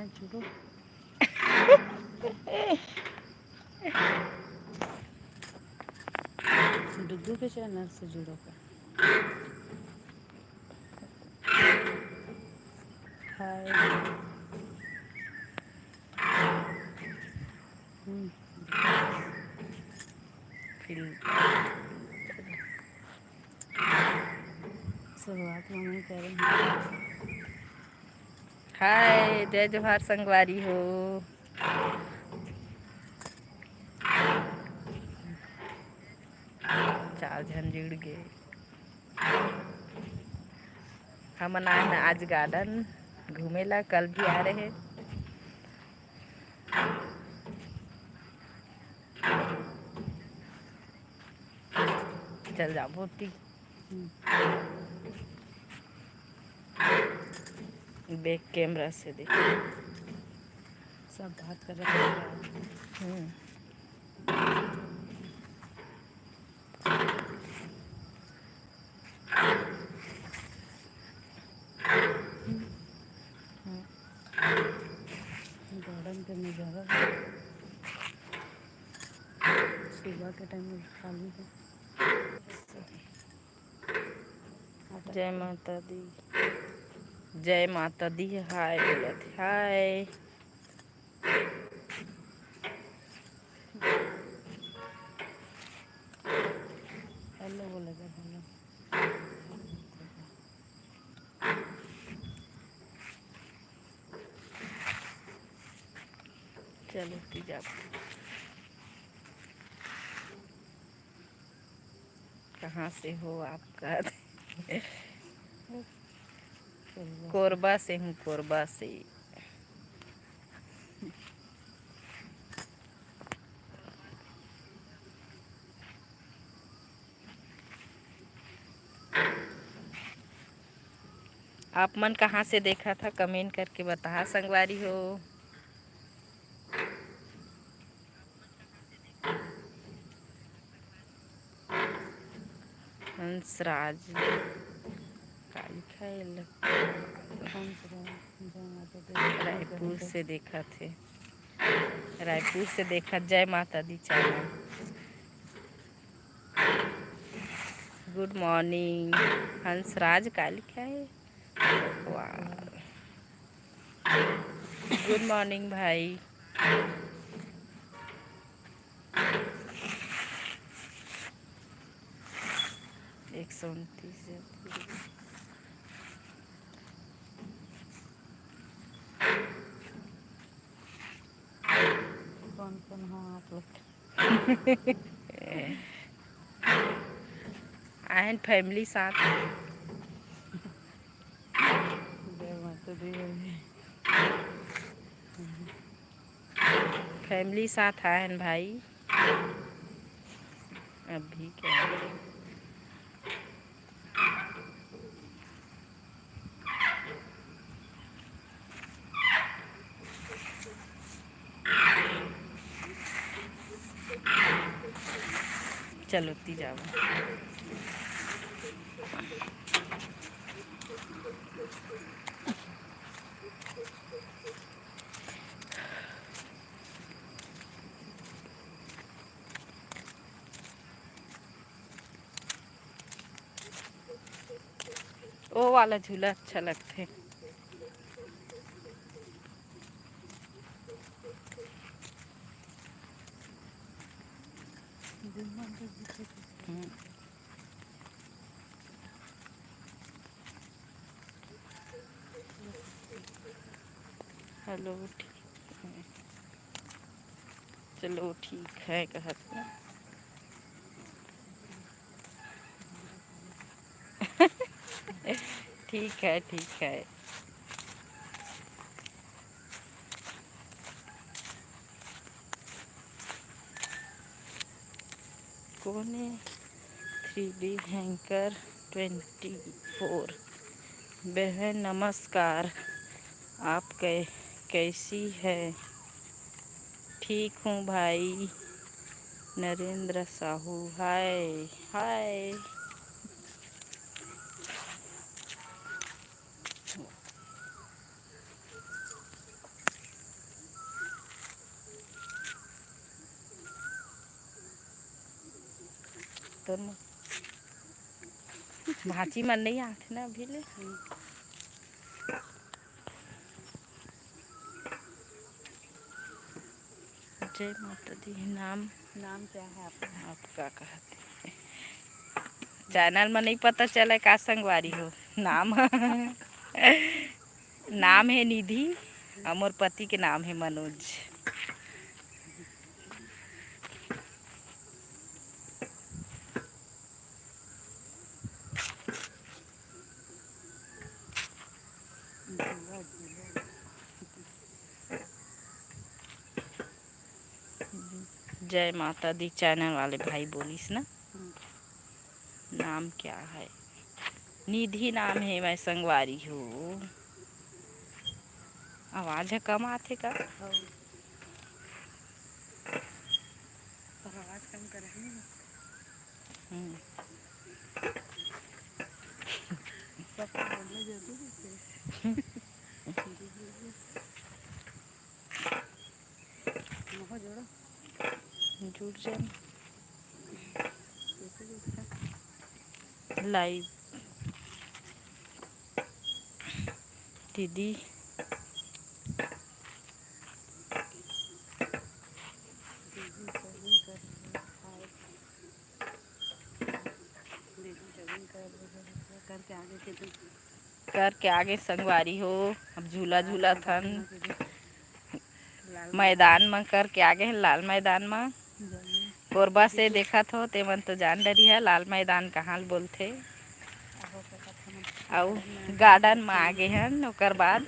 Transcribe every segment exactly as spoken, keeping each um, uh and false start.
जुड़ो। डुगू के चैनल से जुड़ो का? हाय। हम्म। फिर शुरुआत में नहीं करें। हाय, जय जोहार संगवारी हो। चार झन जुड़ गे। हमन आए हन आज garden घूमे ला, कल भी आ रहे। चल जाबो ती। हम्म। Back camera से देख। सब बात करत रहे। हम्म। Garden के नजारा। सुबह के time में खाली है। जय माता दी, जय माता दी, हाय बोलत हे, हाय। Hello बोले कर, hello। चलो, ती जाबो। कहाँ से हो आप? कोरबा से हूँ, कोरबा से। आप मन कहाँ से देखत हा, comment करके बताहा संगवारी हो। हंसराज, का लिखा है? रायपुर से देखत हे, रायपुर से देखत, जय माता दी channel। Good morning हंसराज, का लिखा है? वाह, good morning भाई। एक सौ उनतीस। कौन कौन हो आप लोग? आए हन family साथ। जय माता दी। Family साथ आए हन भाई। अभी क्या है? चलो, ती जाओ। ओ वाला झूला अच्छा लगथे। हम्म। Hello, ठीक है। चलो, ठीक है, कहत हे। ठीक है, ठीक है। कोने थ्री डी हैंकर ट्वेंटी फोर। बहन नमस्कार, आप कै-, कैसी है? ठीक हूँ भाई। नरेंद्र साहू, हाय, हाय। तोर म-, भांची मन नहीं आथे ना अभी ले। जय माता दी। नाम? नाम क्या है आपका? आपका कहते? चैनल में नहीं पता चला का संगवारी हो। नाम, नाम है निधि और मोर पति के नाम है मनोज। जय माता दी चैनल वाले भाई बोलिस ना। नाम क्या है? निधि नाम है मैं संगवारी हो। आवाज ह कम आथे का? हाँ। पर आवाज कम करे है ना। हम्म। सबको बोलना जरूरी है। वहाँ जोड़ो। जुड़ जाए। कैसे जुड़ता? लाइव। दीदी। दीदी join कर रही है। हाय। दीदी join कर रही है। करके आगे के दीदी। करके आगे संगवारी हो। अब झूला झूला थन। मैदान म करके आगे हैं, लाल मैदान म। कोरबा से देखत हो, ते मन तो जान डरी है, लाल मैदान कहाँ ल बोलथे। अउ गार्डन म आगे हन, ओकर बाद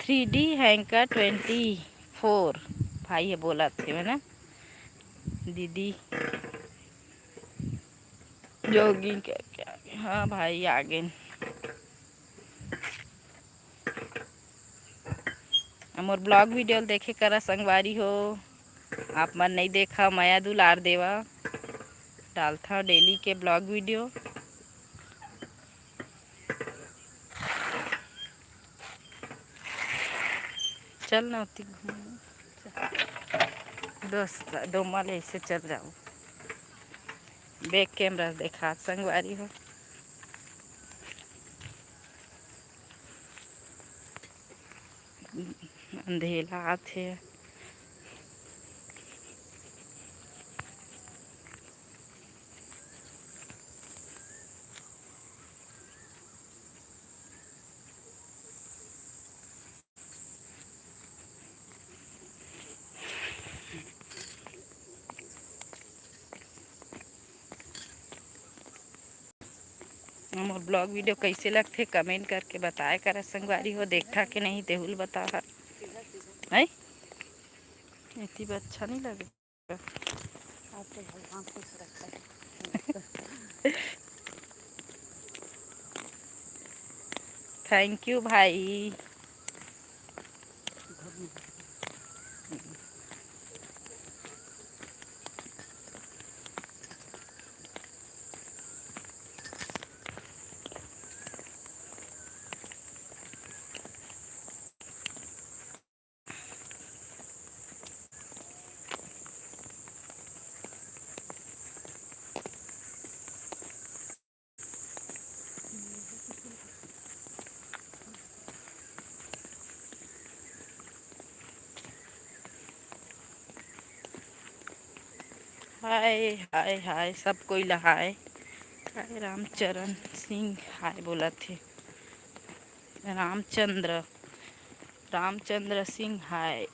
थ्री डी हैंकर ट्वेंटी फोर भाई ह बोलत हे ना दीदी। जॉगिंग करके आगे। हाँ भाई, आगे। मोर ब्लॉग वीडियो ल देखे करा संगवारी हो। आप मन नहीं देखा, मया दुलार देवा। डालथा डेली के ब्लॉग वीडियो। चल ना, ओती घूम। दोस्त, दो माले ऐसे चल जाओ। बैक कैमरा देखा संगवारी हो। अंधेला आथे। मोर ब्लॉग वीडियो कैसे लगथे, कमेंट करके बताए करा संगवारी हो, देखथा के नहीं तेहू ल बताहा। है एती बर अच्छा नहीं लगे। आपको भगवान खुश रखे। थैंक यू भाई। हाय, हाय, हाय, सब कोई ला हाय। हाय, रामचरण सिंह हाय बोलत हे। रामचंद्र, रामचंद्र सिंह हाय।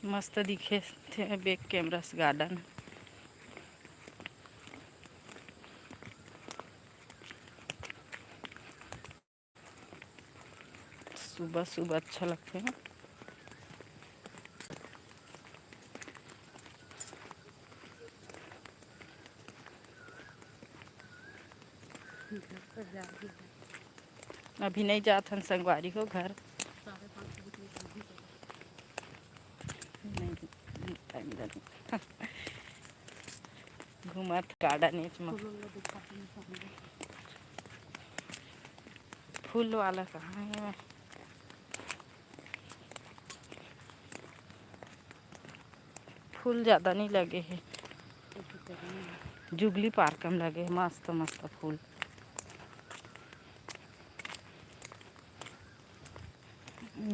मस्त दिखे थे बैक कैमरा से गार्डन। सुबह सुबह अच्छा लगथे। अभी नहीं जात हन संगवारी हो घर। नहीं, time जाने। घूमत garden एच म। फूल वाला कहाँ हे? फूल ज्यादा नहीं लगे हे, जुगली park म लगे हे मस्त मस्त फूल।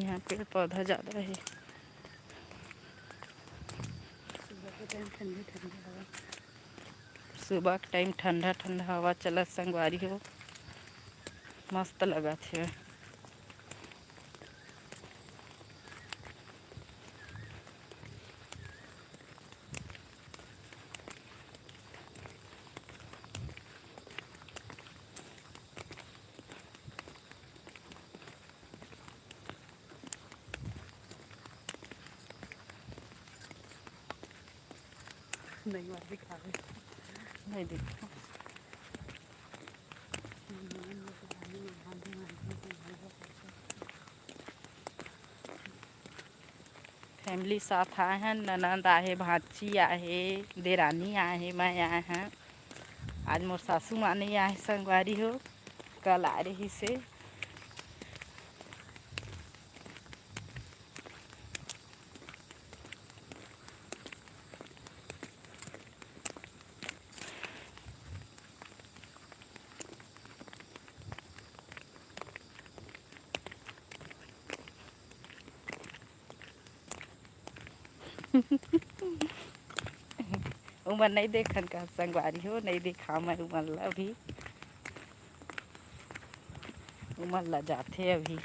यहाँ पेड़ पौधा ज्यादा हे। सुबह के time ठंडी ठंडी हवा। सुबह के time ठंडा ठंडा हवा चलत संगवारी हो, मस्त लगत हे। नहीं, मत दिखावे। नहीं दिखा। Family साथ आए हन, ननद आहे, भांची आहे, देरानी आहे, मैं आए हन। आज मोर सासू माँ नहीं आहे संगवारी हो, कल आ रही से। उमन नहीं देखन का संगवारी हो, नहीं देखा मैं उमन ला अभी। उमन ला जाथे अभी।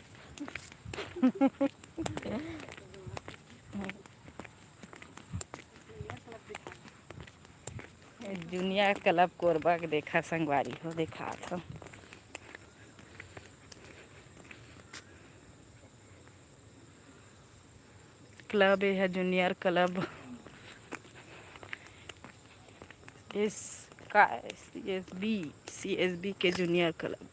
Junior club कोरबा के देखा संगवारी हो, देखात हो। Club ये है junior club, एस का, C S B, C S B के junior club।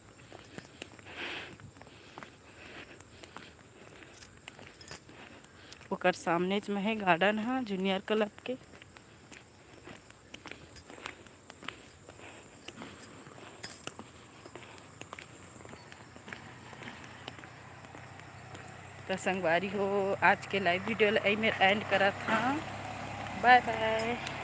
ओकर सामने च में है garden हा junior club के। तो संगवारी हो, आज के live video ला एही मेर end करत हां। Bye bye।